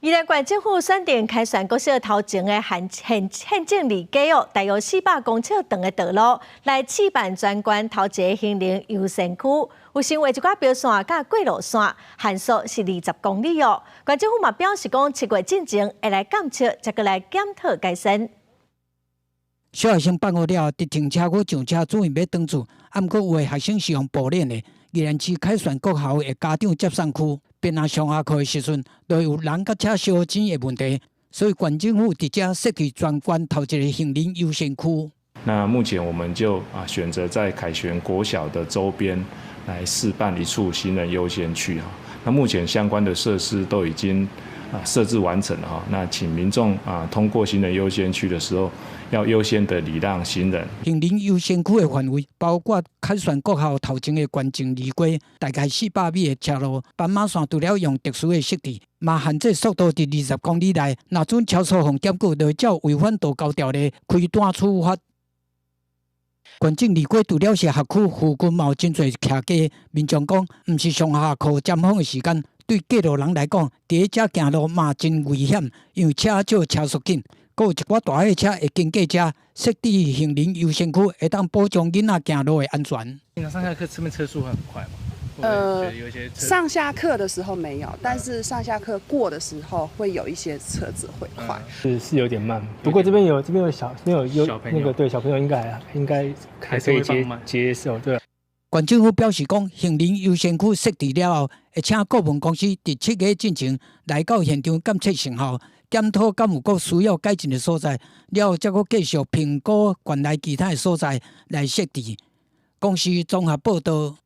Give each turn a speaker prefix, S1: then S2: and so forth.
S1: 宜蘭縣政府選定凱旋國小頭前的縣縣縣政二街哦，大約400公尺長的道路，來試辦全縣頭一个行人優先區，有先畫一寡標線佮過路線，限速是20公里哦。縣政府嘛表示講，7月進前會來監測，再閣來檢討改善。
S2: 小學生放學了後，佇停車區上車準備欲轉厝，啊，毋過有的學生是用步練的。宜蘭市凱旋國校的家長接送區，邊仔上下課的時陣，就會有人佮車相爭的問題，所以縣政府佇遮設置全縣頭一个行人優先區。
S3: 那目前我們就選擇在凱旋國小的周邊來試辦一處行人優先區哈。那目前相關的設施都已經設置完成了哈。那請民眾通過行人優先區的時候，要優先的禮讓行人。
S2: 行人優先區的範圍包括凱旋國校頭前的縣政二街，大概400米的斜路，斑馬線除了用特殊的設置，嘛限制速度佇20公里內。若準超速予檢舉，就會照違反道交條例開單處罰。縣政二街除了是學區附近嘛有真濟徛家，民眾講，毋是上下課尖峰的時間，對過路人來講，佇遮行路嘛真危險，因為車少車速緊。閣有一寡大貨車會經過遮，設置行人優先區，會當保障囡仔行路的安全。
S4: 平常上下課這邊車速會很快嗎？
S5: 上下課的時候沒有，但是上下課過的時候會有一些車子會快。
S6: 是有點慢，不過這邊有小那有有那個對小朋友應該還可以接受，對。
S2: 縣政府表示講，行人優先區設置了後，會請顧問公司佇7月進前來到現場檢測成效，檢討敢有閣需要改進的所在，了後才閣繼續評估縣內其他的所在來設置。公視綜合報導。